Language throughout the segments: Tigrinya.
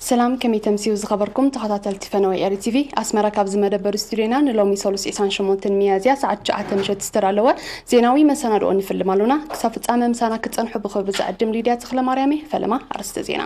ሰላም፣ ከመይ ተምስዩ ዝኸበርኩም ተኸታተልቲ ፈነወ ኤሪ ቲቪ? ኣስመራ ካብ ዝመደበሩ ስቱዲዮና ንሎሚ ሰሉስ ዒስራን ሸሞንተን ሚያዝያ ሰዓት ትሽዓተ ምሸት ዝተዳለወ ዜናዊ መሰናድኦ ንፍልም ኣሎና። ክሳብ ፍጻመ ምሳና ክትጸንሑ ብኽብሪ ዝዕድም ሊድያ ተኽለ ማርያም እየ። ፈለማ ኣርእስተ ዜና።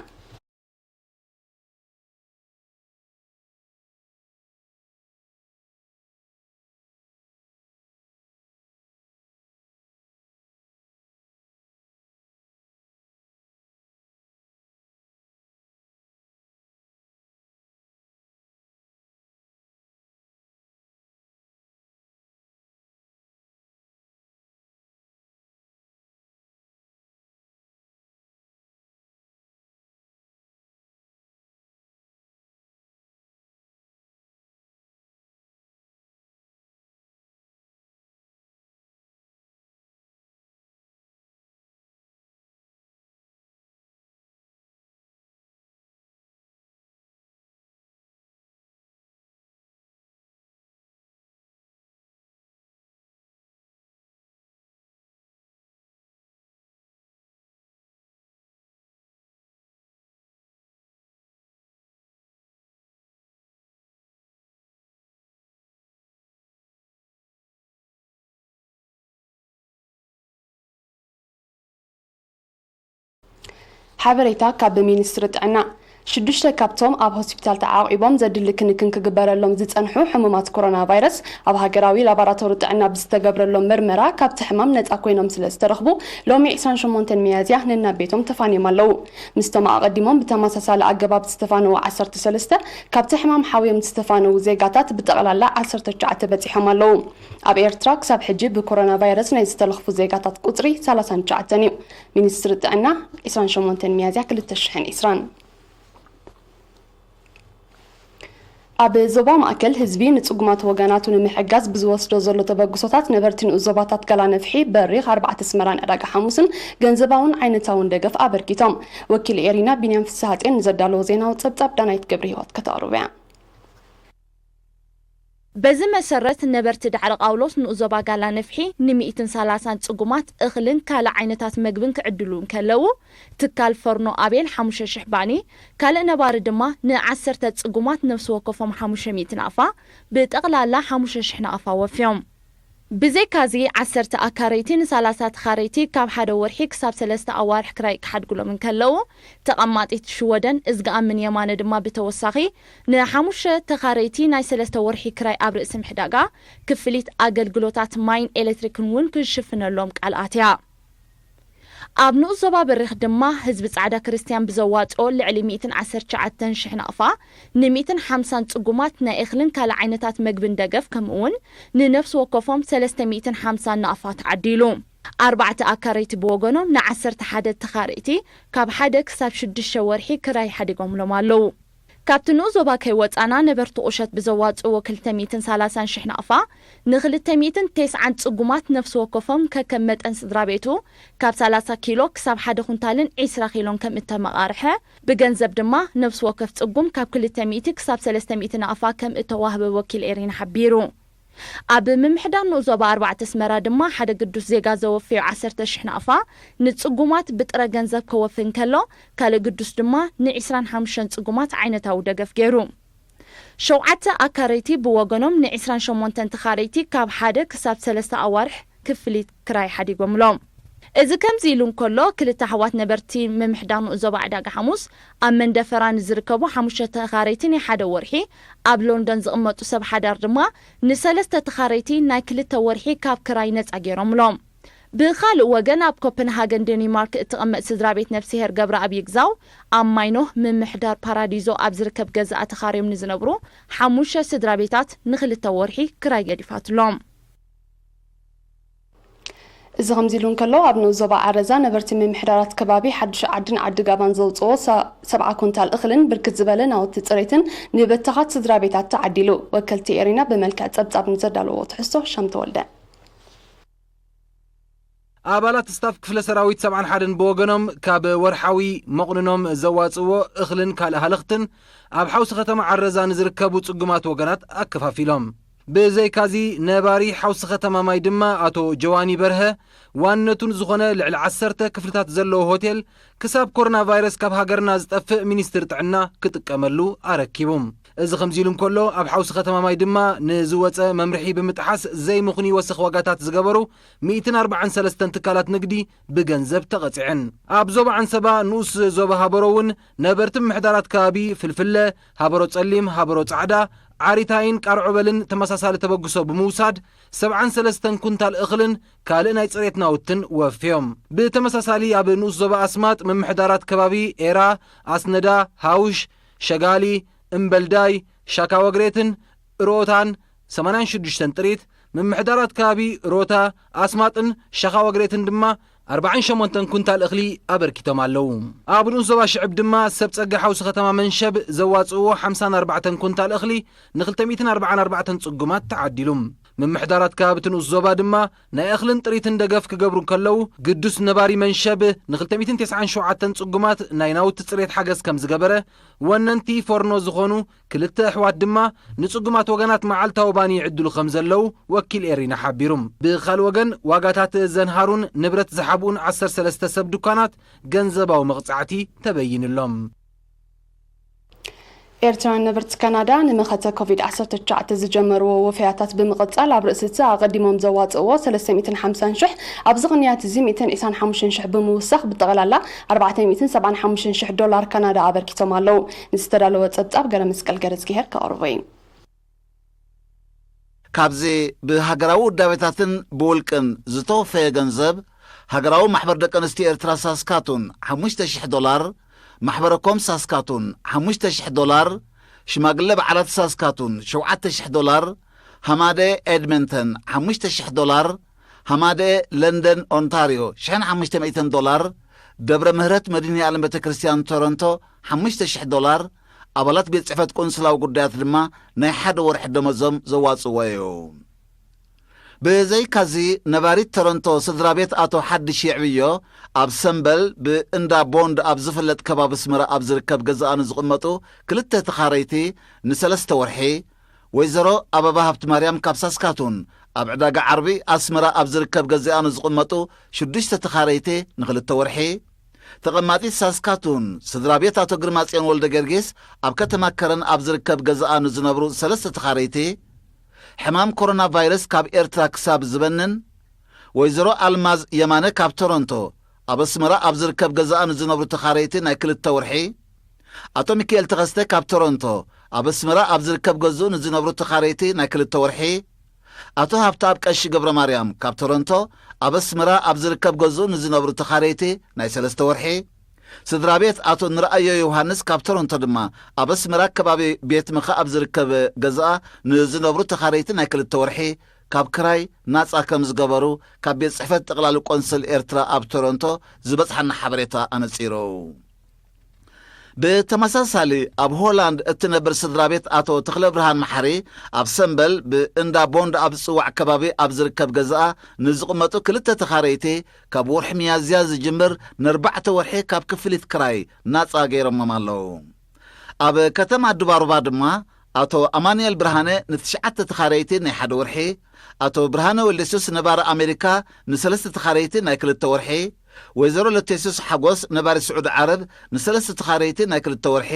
ሓበሬታ ካብ ሚኒስትሪ ጥዕና። ሽዱሽተ ካብቶም ኣብ ሆስፒታል ተዓቂቦም ዘድሊ ክንክን ክግበረሎም ዝጸንሑ ሕሙማት ኮሮና ቫይረስ ኣብ ሃገራዊ ላቦራቶሪ ጥዕና ብዝተገብረሎም ምርመራ ካብቲ ሕማም ነጻ ኮይኖም ስለ ዝተረኽቡ ሎሚ ዒስራን ሸሞንተን ሚያዝያ ነናብ ቤቶም ተፋንዮም ኣለዉ። ምስቶም ኣቐዲሞም ብተመሳሳሊ ኣገባብ ዝተፋነዉ ዓሰርተ ሰለስተ ካብቲ ሕማም ሓውዮም ዝተፋነዉ ዜጋታት ብጠቕላላ ዓሰርተ ትሽዓተ በጺሖም ኣለዉ። ኣብ ኤርትራ ክሳብ ሕጂ ብኮሮና ቫይረስ ናይ ዝተለኽፉ ዜጋታት ቁጽሪ ሰላሳን ትሽዓተን እዩ። ሚኒስትሪ ጥዕና ዒስራን ሸሞንተን ሚያዝያ ክልተ ሽሕን ዒስራን። ኣብ ዞባ ማእከል ህዝቢ ንጽጉማት ወገናቱ ንምሕጋዝ ብዝወስዶ ዘሎ ተበግሶታት ነበርቲ ንኡስ ዞባታት ጋላ ነፍሒ፣ በሪኽ፣ ኣርባዕተ ኣስመራን ዕዳጋ ሓሙስን ገንዘባውን ዓይነታውን ደገፍ ኣበርኪቶም። ወኪል ኤሪና ቢንያም ፍስሃጼን ንዘዳለዎ ዜናዊ ጸብጻብ ዳናይት ገብረ ህይወት ከተቕርብ እያ። በዚ መሰረት ነበርቲ ዳዕሮ ቃውሎስ ንኡስ ዞባ ጋላ ነፍሒ ንሚእትን ሰላሳን ጽጉማት እኽልን ካልእ ዓይነታት መግብን ክዕድሉ እንከለዉ፣ ትካል ፈርኖ ኣቤል ሓሙሽተ ሽሕ ባኒ፣ ካልእ ነባሪ ድማ ንዓሰርተ ጽጉማት ነፍሲ ወከፎም ሓሙሽተ ሚእቲ ናቕፋ፣ ብጠቕላላ ሓሙሽተ ሽሕ ናቕፋ ወፍዮም። ብዘይካዚ ዓሰርተ ኣካረይቲ ንሰላሳ ተኻረይቲ ካብ ሓደ ወርሒ ክሳብ ሰለስተ ኣዋርሕ ክራይ ክሓድጉሎም እንከለዉ፣ ተቐማጢት ሽወደን እዝግኣምን የማነ ድማ ብተወሳኺ ንሓሙሽተ ተኻረይቲ ናይ ሰለስተ ወርሒ ክራይ ኣብ ርእሲ ምሕዳጋ ክፍሊት ኣገልግሎታት ማይን ኤሌክትሪክን እውን ክሽፍነሎም ቃል ኣትያ። ኣብ ንኡስ ዞባ በሪኽ ድማ ህዝቢ ጻዕዳ ክርስትያን ብዘዋጽኦ ልዕሊ ሚእትን ዓሰርተ ትሽዓተን ሽሕ ናቕፋ ንሚእትን ሓምሳን ጽጉማት ናይ እኽልን ካልእ ዓይነታት መግብን ደገፍ ከምኡ እውን ንነፍሲ ወከፎም ሰለስተ ሚእትን ሓምሳን ናቕፋ ተዓዲሉ። ኣርባዕተ ኣካረይቲ ብወገኖም ንዓሰርተ ሓደ ተኻረይቲ ካብ ሓደ ክሳብ ሽዱሽተ ወርሒ ክራይ ሓዲጎምሎም ኣለዉ። ካብቲ ንኡስ ዞባ ከይወጻና ነበርቲ ቁሸት ብዘዋጽእዎ ክልተ ሚእትን ሰላሳን ሽሕ ናቕፋ ንክልተ ሚእትን ተስዓን ጽጉማት ነፍሲ ወከፎም ከከም መጠን ስድራ ቤቱ ካብ ሰላሳ ኪሎ ክሳብ ሓደ ኩንታልን ዒስራ ኪሎን ከም እተመቓርሐ ብገንዘብ ድማ ነፍሲ ወከፍ ጽጉም ካብ ክልተ ሚእቲ ክሳብ ሰለስተ ሚእቲ ናቕፋ ከም እተዋህበ ወኪል ኤሪና ሓቢሩ። ኣብ ምምሕዳር ንኡስ ዞባ ኣርባዕተ ኣስመራ ድማ ሓደ ግዱስ ዜጋ ዘወፈዮ ዓሰርተ ሽሕ ናቕፋ ንጽጉማት ብጥረ ገንዘብ ከወፊ እንከሎ፣ ካልእ ግዱስ ድማ ንዒስራን ሓሙሽተን ጽጉማት ዓይነታዊ ደገፍ ገይሩ። ሸውዓተ ኣካረይቲ ብወገኖም ንዒስራን ሸሞንተን ተኻረይቲ ካብ ሓደ ክሳብ ሰለስተ ኣዋርሕ ክፍሊት ክራይ ሓዲጎምሎም። እዚ ከምዚ ኢሉ እንከሎ፣ ክልተ ኣሕዋት ነበርቲ ምምሕዳር ንኡስ ዞባ ዕዳጋ ሓሙስ ኣብ መንደፈራ ንዝርከቡ ሓሙሽተ ተኻረይቲ ናይ ሓደ ወርሒ፣ ኣብ ሎንደን ዝቕመጡ ሰብ ሓዳር ድማ ንሰለስተ ተኻረይቲ ናይ ክልተ ወርሒ ካብ ክራይ ነጻ ገይሮምሎም። ብኻልእ ወገን፣ ኣብ ኮፐንሃገን ዴኒማርክ እትቕመጥ ስድራ ቤት ነፍስሄር ገብረኣብ ይግዛው፣ ኣብ ማይኖህ ምምሕዳር ፓራዲዞ ኣብ ዝርከብ ገዛኣ ተኻርዮም ንዝነብሩ ሓሙሽተ ስድራ ቤታት ንኽልተ ወርሒ ክራይ ገዲፋትሎም። እዚ ከምዚ ኢሉ እንከሎ፣ ኣብ ንኡስ ዞባ ዓረዛ ነበርቲ ምምሕዳራት ከባቢ ሓዱሽ ዓድን ዓዲ ጋባን ዘውፅኦ ሰ-፣ ሰብዓ ኩንታል እኽልን ብርክት ዝበለ ናውቲ ፅሬትን ንበተኻት ስድራ ቤታት ተዓዲሉ። ወከልቲ ኤሪና ብመልክዕ ጸብጻብ ንዘዳለዎ ትሕዝቶ ሻም ተወልደ። ኣባላት ስታፍ ክፍለ ሰራዊት ሰብዓን ሓደን ብወገኖም ካብ ወርሓዊ መቑንኖም ዘዋጽእዎ እኽልን ካልእ ሃለኽትን ኣብ ሓውሲ ከተማ ዓረዛ ንዝርከቡ ጽጉማት ወገናት ኣከፋፊሎም። ብዘይካዚ ነባሪ ሓውሲ ከተማ ማይ ድማ ኣቶ ጀዋኒ በርሀ ዋንነቱ ዝኾነ ልዕሊ ዓሰርተ ክፍልታት ዘለዎ ሆቴል ክሳብ ኮሮና ቫይረስ ካብ ሃገርና ዝጠፍእ ሚኒስትር ጥዕና ክጥቀመሉ ኣረኪቡ። እዚ ከምዚ ኢሉ እንከሎ ኣብ ሓውሲ ከተማ ማይ ድማ ንዝወፀ መምርሒ ብምጥሓስ ዘይምኽኑይ ወሰኽ ዋጋታት ዝገበሩ ሚእትን ኣርባዓን ሰለስተን ትካላት ንግዲ ብገንዘብ ተቐፂዐን። ኣብ ዞባ ዓንሰባ ንኡስ ዞባ ሃበሮ እውን ነበርቲ ምምሕዳራት ከባቢ ፍልፍለ፣ ሃበሮ ጸሊም፣ ሃበሮ ጻዕዳ፣ ዓሪታይን ቃርዖበልን ተመሳሳሊ ተበግሶ ብምውሳድ ሰብዓን ሰለስተን ኩንታል እኽልን ካልእ ናይ ጽሬት ናውትን ወፍዮም። ብተመሳሳሊ ኣብ ንኡስ ዞባ ኣስማጥ ምምሕዳራት ከባቢ ኤራ፣ ኣስነዳ፣ ሃውሽ፣ ሸጋሊ፣ እምበልዳይ፣ ሻካ ወግሬትን ሮታን ሰማንያን ሽዱሽተን ጥሪት፣ ምምሕዳራት ከባቢ ሮታ፣ ኣስማጥን ሻኻ ወግሬትን ድማ ኣርባዓን ሸሞንተን ኩንታል እኽሊ ኣበርኪቶም ኣለዉ። ኣብ ንኡስ ዞባ ሽዕብ ድማ ሰብ ጸጋ ሓውሲ ከተማ መንሸብ ዘዋጽእዎ ሓምሳን ኣርባዕተን ኩንታል እኽሊ ንክልተ ሚእትን ኣርባዓን ኣርባዕተን ጽጉማት ተዓዲሉ። ምምሕዳራት ከባቢ እቲ ንኡስ ዞባ ድማ ናይ እኽልን ጥሪትን ደገፍ ክገብሩ እንከለዉ፣ ግዱስ ነባሪ መንሸብ ንክልተ ሚእትን ተስዓን ሸውዓተን ጽጉማት ናይ ናውቲ ጽሬት ሓገዝ ከም ዝገበረ፣ ወነንቲ ፎርኖ ዝኾኑ ክልተ ኣሕዋት ድማ ንጽጉማት ወገናት መዓልታዊ ባኒ ይዕድሉ ከም ዘለዉ ወኪል ኤሪና ሓቢሩ። ብኻልእ ወገን፣ ዋጋታት ዘንሃሩን ንብረት ዝሓብኡን ዓሰርተ ሰለስተ ሰብ ድኳናት ገንዘባዊ መቕጻዕቲ ተበይኑሎም። ኤርትራውያን ነበርቲ ካናዳ ንመኸተ ኮቪድ ዓሰርተ ትሽዓተ ዝጀመርዎ ወፈያታት ብምቕጻል፣ ኣብ ርእሲ እቲ ኣቐዲሞም ዘዋጽእዎ ሰለስተ ሚእትን ሓምሳን ሽሕ፣ ኣብዚ ቅንያት እዚ ሚእትን ዕስራን ሓሙሽተን ሽሕ ብምውሳኽ፣ ብጠቕላላ ኣርባዕተ ሚእትን ሰብዓን ሓሙሽተን ሽሕ ዶላር ካናዳ ኣበርኪቶም ኣለዉ። ንዝተዳለወ ጸብጻብ ገረመስቀል ገረዝግሄር ከቕርቦ እዩ። ካብዚ ብሃገራዊ ውዳቤታትን ብውልቅን ዝተወፈየ ገንዘብ፣ ሃገራዊ ማሕበር ደቂ ኣንስትዮ ኤርትራ ሳስካቱን ሓሙሽተ ሽሕ ዶላር፣ ማሕበረ ኮም ሳስካቱን ሓሙሽተ ሽሕ ዶላር፣ ሽማግለ በዓላት ሳስካቱን ሸውዓተ ሽሕ ዶላር፣ ሃማደ ኤድመንተን ሓሙሽተ ሽሕ ዶላር፣ ሃማደ ለንደን ኦንታርዮ ሽሕን ሓሙሽተ ሚእትን ዶላር፣ ደብረ ምህረት መድህኒ ዓለም ቤተ ክርስቲያን ቶሮንቶ ሓሙሽተ ሽሕ ዶላር፣ ኣባላት ቤት ጽሕፈት ቆንስላዊ ጉዳያት ድማ ናይ ሓደ ወርሒ ደመዞም ዘዋጽእዎ እዩ። ብዘይካዚ፣ ነባሪት ቶሮንቶ ስድራ ቤት ኣቶ ሓድሽ የዕብዮ ኣብ ሰምበል ብእንዳ ቦንድ ኣብ ዝፍለጥ ከባቢ ኣስመራ ኣብ ዝርከብ ገዛኣ ንዝቕመጡ ክልተ ተኻረይቲ ንሰለስተ ወርሒ፣ ወይዘሮ ኣበባ ሃብትማርያም ካብ ሳስካቱን ኣብ ዕዳጋ ዓርቢ ኣስመራ ኣብ ዝርከብ ገዛኣ ንዝቕመጡ ሽዱሽተ ተኻረይቲ ንኽልተ ወርሒ፣ ተቐማጢት ሳስካቱን ስድራ ቤት ኣቶ ግርማጽዮን ወልደ ጊዮርጊስ ኣብ ከተማ ከረን ኣብ ዝርከብ ገዛኣ ንዝነብሩ ሰለስተ ተኻረይቲ፣ ሕማም ኮሮና ቫይረስ ካብ ኤርትራ ክሳብ ዝበንን፣ ወይዘሮ ኣልማዝ የማነ ካብ ቶሮንቶ ኣብ ኣስመራ ኣብ ዝርከብ ገዛኣ ንዝነብሩ ተኻረይቲ ናይ ክልተ ወርሒ፣ ኣቶ ሚካኤል ተኸስተ ካብ ቶሮንቶ ኣብ ኣስመራ ኣብ ዝርከብ ገዝኡ ንዝነብሩ ተኻረይቲ ናይ ክልተ ወርሒ፣ ኣቶ ሃብተኣብ ቀሺ ገብረ ማርያም ካብ ቶሮንቶ ኣብ ኣስመራ ኣብ ዝርከብ ገዝኡ ንዝነብሩ ተኻረይቲ ናይ ሰለስተ ወርሒ፣ ስድራ ቤት ኣቶ ንርኣዮ ዮሃንስ ካብ ቶሮንቶ ድማ ኣብ ኣስመራ ከባቢ ቤት ምኸ ኣብ ዝርከብ ገዛኣ ንዝነብሩ ተኻረይቲ ናይ ክልተ ወርሒ ካብ ክራይ ናጻ ከም ዝገበሩ ካብ ቤት ጽሕፈት ጠቕላሊ ቆንስል ኤርትራ ኣብ ቶሮንቶ ዝበጽሓና ሓበሬታ ኣነጺሩ። ብተመሳሳሊ ኣብ ሆላንድ እትነብር ስድራ ቤት ኣቶ ተኽለ ብርሃን መሓሪ ኣብ ሰምበል ብእንዳ ቦንድ ኣብ ዝጽዋዕ ከባቢ ኣብ ዝርከብ ገዛኣ ንዝቕመጡ ክልተ ተኻረይቲ ካብ ወርሒ ሚያዝያ ዝጅምር ንኣርባዕተ ወርሒ ካብ ክፍሊት ክራይ ናጻ ገይሮሞም ኣለዉ። ኣብ ከተማ ኣዲባሩባ ድማ ኣቶ ኣማኑኤል ብርሃነ ንትሽዓተ ተኻረይቲ ናይ ሓደ ወርሒ፣ ኣቶ ብርሃነ ወልደሱስ ነባሪ ኣሜሪካ ንሰለስተ ተኻረይቲ ናይ ክልተ ወርሒ፣ ወይዘሮ ለቴሱስ ሓጎስ ነባሪ ስዑዲ ዓረብ ንሰለስተ ተኻረይቲ ናይ ክልተ ወርሒ፣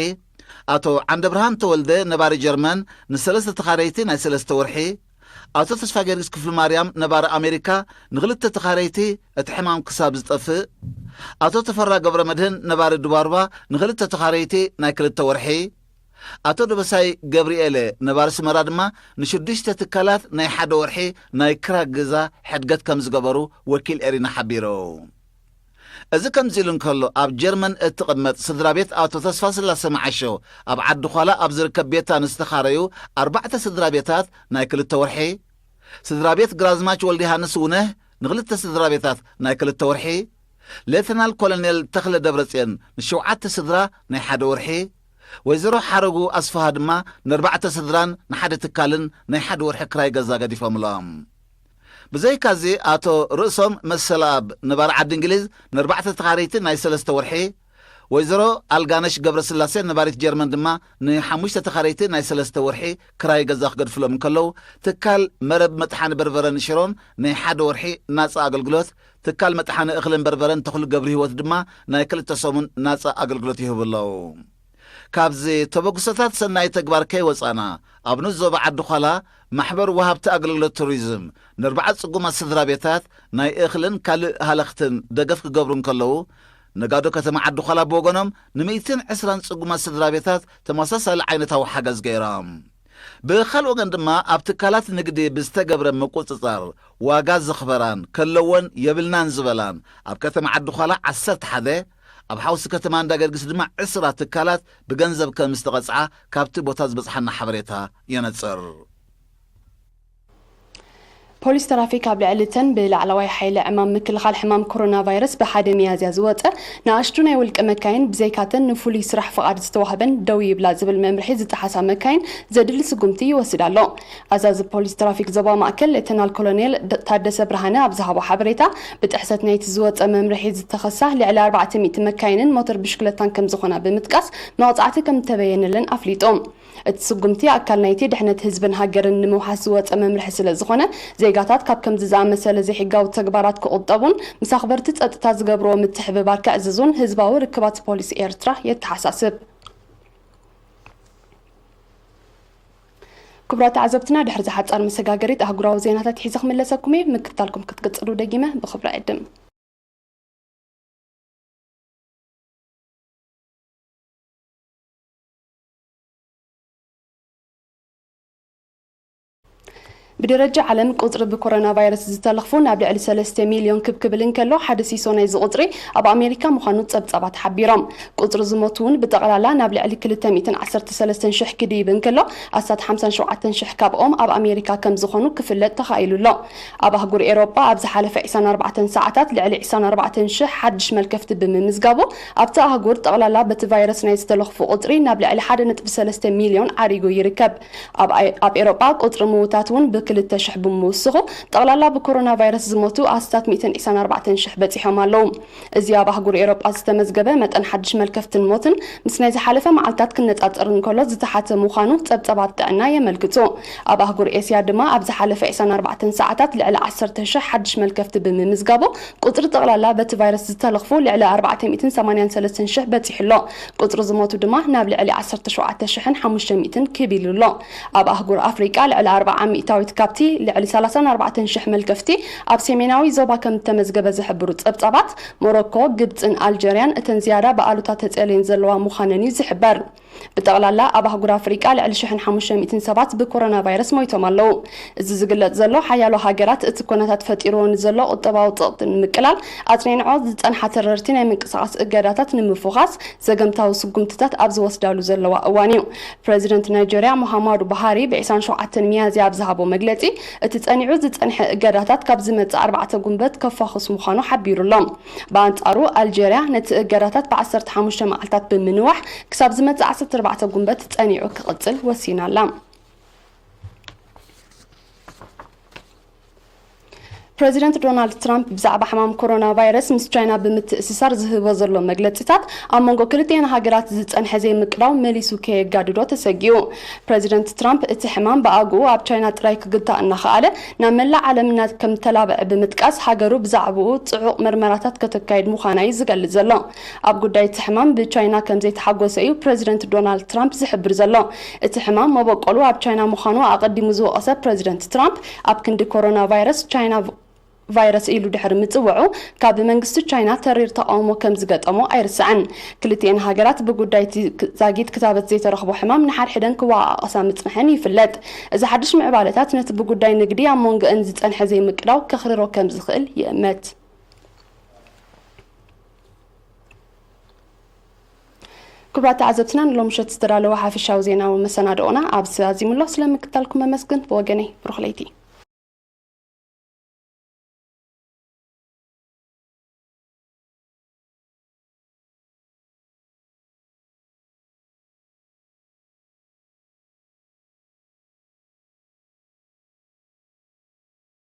ኣቶ ዓንደብርሃን ተወልደ ነባሪ ጀርመን ንሰለስተ ተኻረይቲ ናይ ሰለስተ ወርሒ፣ ኣቶ ተስፋ ጊዮርጊስ ክፍሉ ማርያም ነባሪ ኣሜሪካ ንክልተ ተኻረይቲ እቲ ሕማም ክሳብ ዝጠፍእ፣ ኣቶ ተፈራ ገብረ መድህን ነባሪ ድባርባ ንክልተ ተኻረይቲ ናይ ክልተ ወርሒ፣ ኣቶ ደበሳይ ገብርኤለ ነባሪ ስመራ ድማ ንሽዱሽተ ትካላት ናይ ሓደ ወርሒ ናይ ክራይ ገዛ ሕድገት ከም ዝገበሩ ወኪል ኤሪና ሓቢሩ። እዚ ከምዚ ኢሉ እንከሎ፣ ኣብ ጀርመን እትቕመጥ ስድራ ቤት ኣቶ ተስፋስላሰ መዓሾ ኣብ ዓዲ ዃላ ኣብ ዝርከብ ቤታ ንዝተኻረዩ ኣርባዕተ ስድራ ቤታት ናይ ክልተ ወርሒ፣ ስድራ ቤት ግራዝማች ወልደ ዮሃንስ ውነህ ንክልተ ስድራ ቤታት ናይ ክልተ ወርሒ፣ ሌተናል ኮሎኔል ተኽለ ደብረጽዮን ንሸውዓተ ስድራ ናይ ሓደ ወርሒ፣ ወይዘሮ ሓረጉ ኣስፍሃ ድማ ንኣርባዕተ ስድራን ንሓደ ትካልን ናይ ሓደ ወርሒ ክራይ ገዛ ገዲፎምሎም። ብዘይካዚ ኣቶ ርእሶም መሰለኣብ ነባሪ ዓዲ እንግሊዝ ንኣርባዕተ ተኻረይቲ ናይ ሰለስተ ወርሒ፣ ወይዘሮ ኣልጋነሽ ገብረስላሴ ነባሪት ጀርመን ድማ ንሓሙሽተ ተኻረይቲ ናይ ሰለስተ ወርሒ ክራይ ገዛ ክገድፍሎም እንከለዉ፣ ትካል መረብ መጥሓኒ በርበረን ሽሮን ናይ ሓደ ወርሒ ናጻ ኣገልግሎት፣ ትካል መጥሓኒ እኽልን በርበረን ተኽሉ ገብረ ህይወት ድማ ናይ ክልተ ሰሙን ናጻ ኣገልግሎት ይህቡ ኣለዉ። ካብዚ ተበግሶታት ሰናይ ተግባር ከይወጻና፣ ኣብ ንኡስ ዞባ ዓዲ ዃላ ማሕበር ወሃብቲ ኣገልግሎት ቱሪዝም ንኣርባዓ ጽጉማት ስድራ ቤታት ናይ እኽልን ካልእ ሃለኽትን ደገፍ ክገብሩ እንከለዉ፣ ነጋዶ ከተማ ዓዲ ዃላ ብወገኖም ንሚእትን ዕስራን ጽጉማት ስድራ ቤታት ተመሳሳሊ ዓይነታዊ ሓገዝ ገይሮም። ብኻልእ ወገን ድማ ኣብ ትካላት ንግዲ ብዝተገብረ ምቁጽጻር ዋጋ ዘኽበራን ከለወን የብልናን ዝበላን ኣብ ከተማ ዓዲ ዃላ ዓሰርተ ሓደ፣ ኣብ ሓውሲ ከተማ እንዳ ገርግስ ድማ ዕስራ ትካላት ብገንዘብ ከም ዝተቐጽዓ ካብቲ ቦታ ዝበጽሓና ሓበሬታ የነጽር። ፖሊስ ትራፊክ ኣብ ልዕሊ እተን ብላዕለዋይ ሓይሊ ዕማም ምክልኻል ሕማም ኮሮና ቫይረስ ብሓደ ሚያዝያ ዝወጸ ንኣሽቱ ናይ ውልቂ መካይን ብዘይካተን ንፍሉይ ስራሕ ፍቓድ ዝተዋህበን ደው ይብላ ዝብል መምርሒ ዝጠሓሳ መካይን ዘድሊ ስጉምቲ ይወስድ ኣሎ። ኣዛዚ ፖሊስ ትራፊክ ዞባ ማእከል ሌተናል ኮሎኔል ደ-፣ ታደሰ ብርሃነ ኣብ ዝሃቦ ሓበሬታ፣ ብጥሕሰት ናይቲ ዝወጸ መምርሒ ዝተኸሳ ልዕሊ ኣርባዕተ ሚእቲ መካይንን ሞተር ብሽክለታን ከም ዝኾና ብምጥቃስ፣ መቕጻዕቲ ከም እተበየነለን ኣፍሊጡ። እቲ ስጉምቲ ኣካል ናይቲ ድሕነት ህዝብን ሃገርን ንምውሓስ ዝወጸ መምርሒ ስለ ዝኾነ፣ ዜጋታት ካብ ከምዚ ዝኣመሰለ ዘይሕጋዊ ተግባራት ክቑጠቡን ምስ ኣኽበርቲ ጸጥታ ዝገብርዎ ምትሕብባር ከዕዝዙን ህዝባዊ ርክባት ፖሊስ ኤርትራ የተሓሳስብ። ክቡራት ተዓዘብትና፣ ድሕሪ ዝሓጻር መሰጋገሪት ኣህጉራዊ ዜናታት ሒዘ ክምለሰኩም እየ። ምክትታልኩም ክትቅጽሉ ደጊመ ብኽብሪ ዕድም። ብደረጃ ዓለም ቁጽሪ ብኮሮና ቫይረስ ዝተለኽፉ ናብ ልዕሊ ሰለስተ ሚልዮን ክብ ክብል እንከሎ፣ ሓደ ሲሶ ናይዚ ቁጽሪ ኣብ ኣሜሪካ ምዃኑ ጸብጻባት ሓቢሮም። ቁጽሪ ዝሞቱ እውን ብጠቕላላ ናብ ልዕሊ ክልተ ሚእትን ዓሰርተ ሰለስተን ሽሕ ክድይብ እንከሎ፣ ኣስታት ሓምሳን ሸውዓተን ሽሕ ካብኦም ኣብ ኣሜሪካ ከም ዝኾኑ ክፍለጥ ተኻኢሉ ኣሎ። ኣብ ኣህጉር ኤሮጳ ኣብ ዝሓለፈ ዕስራን ኣርባዕተን ሰዓታት ልዕሊ ዕስራን ኣርባዕተን ሽሕ ሓድሽ መልከፍቲ ብምምዝጋቡ፣ ኣብቲ ኣህጉር ጠቕላላ በቲ ቫይረስ ናይ ዝተለኽፉ ቁጽሪ ናብ ልዕሊ ሓደ ነጥቢ ሰለስተ ሚልዮን ዓሪጉ ይርከብ። ኣብ ኣይ-፣ ኣብ ኤሮጳ ቁጽሪ ምዉታት እውን ብክልተ ሽሕ ብምውስኹ፣ ጠቕላላ ብኮሮና ቫይረስ ዝሞቱ ኣስታት ሚእትን ዕስራን ኣርባዕተን ሽሕ በጺሖም ኣለዉ። እዚ ኣብ ኣህጉር ኤሮጳ ዝተመዝገበ መጠን ሓድሽ መልከፍትን ሞትን ምስ ናይ ዝሓለፈ መዓልታት ክነጻጸር እንከሎ ዝተሓተ ምዃኑ ጸብጸባት ጥዕና የመልክቱ። ኣብ ኣህጉር ኤስያ ድማ ኣብ ዝሓለፈ ዕስራን ኣርባዕተን ሰዓታት ልዕሊ ዓሰርተ ሽሕ ሓድሽ መልከፍቲ ብምምዝጋቡ፣ ቁጽሪ ጠቕላላ በቲ ቫይረስ ዝተለኽፉ ልዕሊ ኣርባዕተ ሚእትን ሰማንያን ሰለስተን ሽሕ በጺሑ ኣሎ። ቁጽሪ ዝሞቱ ድማ ናብ ልዕሊ ዓሰርተ ሸውዓተ ሽሕን ሓሙሽተ ሚእትን ክብ ኢሉ ኣሎ። ኣብ ኣህጉር ኣፍሪቃ ልዕሊ ኣርብዓ ሚእታዊት ካብቲ ልዕሊ ሰላሳን ኣርባዕተን ሽሕ መልከፍቲ ኣብ ሰሜናዊ ዞባ ከም እተመዝገበ ዝሕብሩ ጸብጻባት፣ ሞሮኮ፣ ግብጽን ኣልጀርያን እተን ዝያዳ ብኣሉታ ተጸልየን ዘለዋ ምዃነን እዩ ዝሕበር። ብጠቕላላ ኣብ ኣህጉር ኣፍሪቃ ልዕሊ ሽሕን ሓሙሽተ ሚእትን ሰባት ብኮሮና ቫይረስ ሞይቶም ኣለዉ። እዚ ዝግለጽ ዘሎ፣ ሓያሎ ሃገራት እቲ ኩነታት ፈጢርዎ ንዘሎ ቁጠባዊ ጸቕጢ ንምቅላል ኣጽኒዕኦ ዝጸንሓ ተረርቲ ናይ ምንቅስቓስ እገዳታት ንምፍዃስ ዘገምታዊ ስጉምትታት ኣብ ዝወስዳሉ ዘለዋ እዋን እዩ። ፕረዚደንት ናይጀርያ ሙሃማዱ ቡሃሪ ብዕስራን ሸውዓተን ሚያዝያ ኣብ ዝሃቦ መግለጺ፣ እቲ ጸኒዑ ዝጸንሐ እገዳታት ካብ ዝመጽእ ኣርባዕተ ጉንበት ከፋኹስ ምዃኑ ሓቢሩ ኣሎ። ብኣንጻሩ፣ ኣልጀርያ ነቲ እገዳታት ብዓሰርተ ሓሙሽተ መዓልታት ብምንዋሕ፣ ክሳብ ዝመጽእ ዓሰርተ ኣርባዕተ ጉንበት ጸኒዑ ክቕጽል ወሲና ኣላ። ፕረዚደንት ዶናልድ ትራምፕ ብዛዕባ ሕማም ኮሮና ቫይረስ ምስ ቻይና ብምትእስሳር ዝህቦ ዘሎ መግለጺታት፣ ኣብ መንጎ ክልቲኤን ሃገራት ዝጸንሐ ዘይምቅዳው መሊሱ ከየጋድዶ ተሰጊኡ። ፕረዚደንት ትራምፕ፣ እቲ ሕማም ብኣግኡ ኣብ ቻይና ጥራይ ክግታእ እናኸኣለ፣ ናብ መላእ ዓለም እና-፣ ከም ተላብዐ ብምጥቃስ፣ ሃገሩ ብዛዕባኡ ጽዑቕ መርመራታት ከተካይድ ምዃና እዩ ዝገልጽ ዘሎ። ኣብ ጉዳይ እቲ ሕማም ብቻይና ከም ዘይተሓጎሰ እዩ ፕረዚደንት ዶናልድ ትራምፕ ዝሕብር ዘሎ። እቲ ሕማም መበቆሉ ኣብ ቻይና ምዃኑ ኣቐዲሙ ዝወቐሰ ፕረዚደንት ትራምፕ፣ ኣብ ክንዲ ኮሮና ቫይረስ፣ ቻይና ቫይረስ ኢሉ ድሕሪ ምጽውዑ፣ ካብ መንግስቲ ቻይና ተሪር ተቓውሞ ከም ዝገጠሞ ኣይርሳዕን። ክልቲኤን ሃገራት ብጉዳይ እቲ ክ-፣ ዛጊት ክታበት ዘይተረኽቦ ሕማም ንሓድሕደን ክወቓቐሳ ምጽንሐን ይፍለጥ። እዚ ሓድሽ ምዕባለታት ነቲ ብጉዳይ ንግዲ ኣብ መንጎአን ዝጸንሐ ዘይምቅዳው ከኽርሮ ከም ዝኽእል ይእመት። ክቡራት ተዓዘብትና፣ ንሎምሸት ዝተዳለወ ሓፈሻዊ ዜናዊ መሰናድኦና ኣብዚ ኣዚሙ ኣሎ። ስለምክታልኩም መመስግን። ብወገነይ፣ ብሩኽ ለይቲ።